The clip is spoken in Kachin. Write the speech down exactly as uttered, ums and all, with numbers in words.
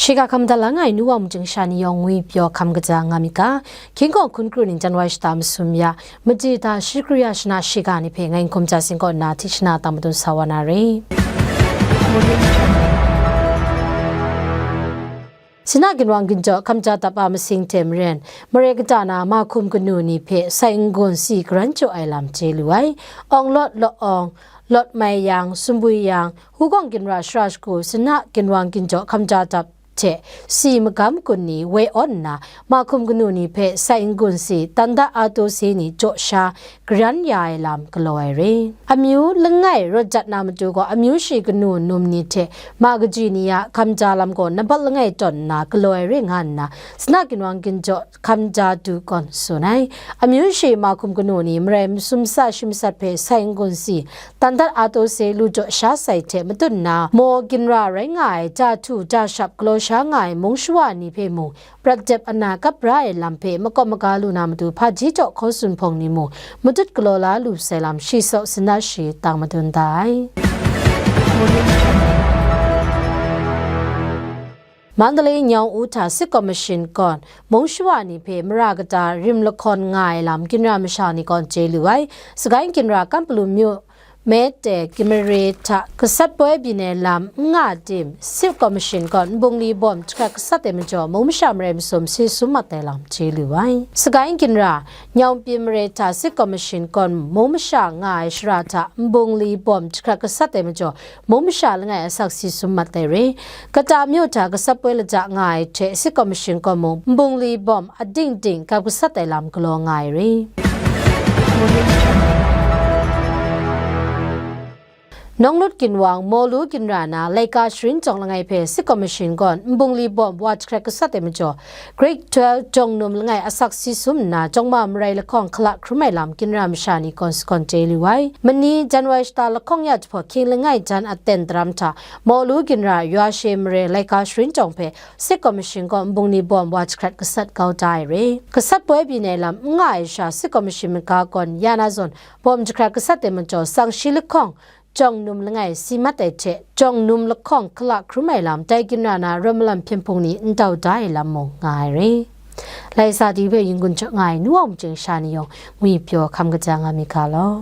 Shiga hkam da la nga ai nu wa mungchying sha ni yawng ngwi pyaw hkam kaja nga myit ga, hkying gaw hkun kru ning jan wai shata masum ya, made da shakri ya shana shiga ni hpe ngai n hkum ja sing kaw nna hti shana tang madun sa wa na re. Sinna ginwang ginjaw hkamja dap a masing hte maren, mare kata na mahkum kanu ni hpe sai n-gun si karan jaw ai lam chye lu ai. Awng lawt law awng, lawt mai yang, sumbwi yang, hugawng ginra shara shagu, sinna ginwang ginjaw hkamja dap hte si magam kun ni woi awn nna, mahkum kanu ni hpe sai n-gun si, tanda a taw se ni jaw sha, karan ya ai lam galaw ai re. Amyu langai rawt jat na matu gaw, amyu shi kanu num ni hte ma kaji ni a hkamja lam gaw nambat langai tawn nna galaw ai re nga nna, sinna ginwang ginjaw hkamja du gawn tsun ai. Amyu shi mahkum kanu ni marai masum sa shi masat hpe sai n-gun si, tandat a taw se lu jaw sha sai hte matut nna, maw ginra rai nga ai ja htu ja shap galaw sha nga ai mung shawa ni hpe mung, prat dep ana kap ra ai lam hpe makawp maga lu na matu hpaji jaw hkaw tsun hpawng ni mung, matut galaw la lu sai lam shi saw sinna shi tang madun da ai. Mandalay nyawng u hta sit kawm mashin gawn, mung shawa ni hpe mara kata rim lahkawn nga ai lam ginra masha ni gawn chye lu ai. Sagaing ginra Kampulam myu, Mete Kimare hta gasat poi byin ai lam n nga tim, sit kawm mashin gawn nbungli bawm jahkrat gasat ai majaw, mung masha marai masum si sum mat ai lam chye lu ai. Sagaing ginra Nyawng Pyi Mare hta sit kawm mashin gawn mung masha nga ai shara hta nbungli bawm jahkrat gasat ai majaw, mung masha langai asak si sum mat ai re. Kata myu hta gasat poi laja nga ai hte sit kawm mashin gawn mung nbungli bawm ading ding gap gasat ai lam galaw nga ai re. Nawnglut ginwang Mawlu ginra na laika sharin jawng langai hpe sit kawm mashin gawn nbungli bawm wa jahkrat gasat ai majaw, Grade twelve jawng num langai asak si sum nna, jawng ma marai lahkawng hkala hkrum ai lam ginra masha ni gawn sagawn chye lu ai. Mani, January shata lahkawng ya jahpawt hkying langai jan aten daram hta, Mawlu ginra Yawashe mare laika sharin jawng hpe sit kawm mashin gawn nbungli bawm wa jahkrat gasat kau da ai re. Gasat poi byin ai lam n nga ai sha, sit kawm mashin maga gawn ya na zawn bawm jahkrat gasat ai majaw, tsang shi lahkawng jawng num langai si mat ai hte, jawng num lahkawng hkala hkrum ai lam, dai ginra na rawt malam hpyen hpung ni n dau da ai lam mung nga ai re. Lai sa di hpe yin-gun jaw nga ai nu wa mungchying sha ni yawng ngwi pyaw hkam kaja nga myit ga law.